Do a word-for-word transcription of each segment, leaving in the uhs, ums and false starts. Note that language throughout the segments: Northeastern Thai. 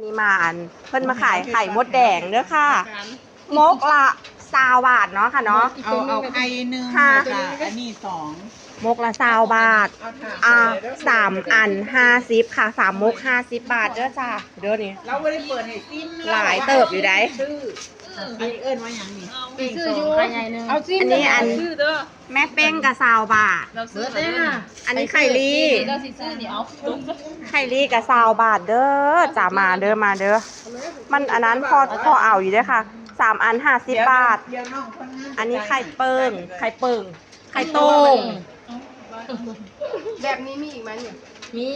นี่มาอันเพิ่นมาขายไข่มดแดงเด้อค่ะ มกละซาวบาทเนาะค่ะเนาะ เอาเอาไข่หนึ่ง ค่ะ ค่ะอันนี้สอง มกละซาวบาท เอาถาม อ่าสามอันห้าสิบค่ะ สามมกห้าสิบบาทเด้อจ้า เด้อนี่ เราไม่ได้เปิดให้ซิม หลายเติบอยู่ได้ ชื่ออันนี้เอิ้นว่าหยังนี่ ซื้ออยู่ ไข่ใหญ่หนึ่ง เอาซิม อันนี้อัน ซื้อเด้อ แม่เป้งกับซาวบาท เราซื้อเด้อ อันนี้ไข่ลี่ เราสิซื้อนี่เอา ไข่ลี่กับซาวบาทเด้อจ้า มาเด้อมาเด้อ มันอันนั้นพอพอเอาอยู่เด้อค่ะ สามอันห้าสิบบาท เดี๋ยวน้องคนงาน อันนี้ไข่เปิง ไข่เปิง ไข่โต้ง แบบนี้มีอีกไหมเนี่ย มี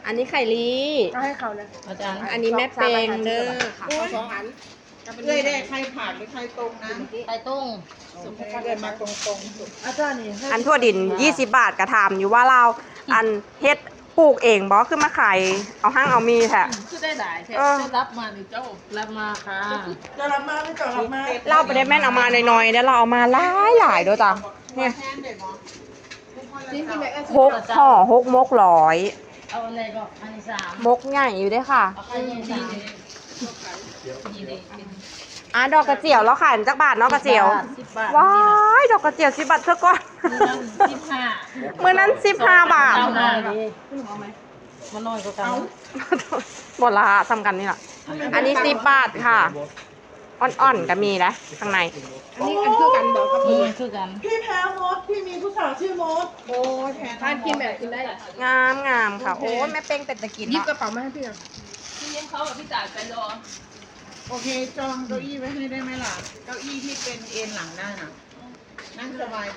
อันนี้ไข่ลี่ เอาให้เขานะ อาจารย์ อันนี้แม่เป้งเด้อค่ะ เอาสองอัน เอ้ยได้ไข่ผัดหรือไข่ต้มนะ ไข่ต้ง โอเคเอ้ยมาตรงๆสุด อาจารย์นี่ให้ อันถั่วดินยี่สิบบาทกระทำอยู่ว่าเราอันเฮ็ดปลูกเองบ่คือมาขายเอาห้างเอามีแท้ คือได้หลายแท้ เออ ได้รับมานี่เจ้ารับมาค่ะ จะรับมาไม่จะรับมา เราไปได้แม่นเอามาน้อยๆเด้อเราเอามาหลายๆเด้อจ้ะเนี่ย แทนเด็ดเนาะ ซิมกินแบบ หกห่อหกมกร้อย เอาอะไรก็อันนี้สาม มกใหญ่อยู่เด้อค่ะ เอาไข่ใหญ่สาม อ่ะดอกกระเจียวเราขายจักบาทเนาะกระเจียว สิบบาท ว้ายดอกกระเจียวสิบบาทเท่าก่อน มื้อนั้นสิบห้า มื้อนั้นสิบห้าบาท เอามาดิมันน้อยกว่ากัน บอละทำกันนี่แหละอันนี้สิบบาทค่ะ อ่อนๆก็มีนะข้างใน อันนี้อันคือกันบอกครับ อืมคือกัน พี่แพ้มดพี่มีผู้สาวชื่อมดโอ้ยแพ้ ทานกินแบบกินได้ งามงามค่ะ โอ้ยแม่เป้งเป็นตะกิน หยิบก เนาะ ระเป๋ามาให้พี่หน่อย พี่เลี้ยงเขากับพี่จ่ายไปรอ โอเคจองเก้าอี้ไว้ให้ได้ไหมล่ะ เก้าอี้ที่เป็นเอนหลังได้น่ะนั่งสบาย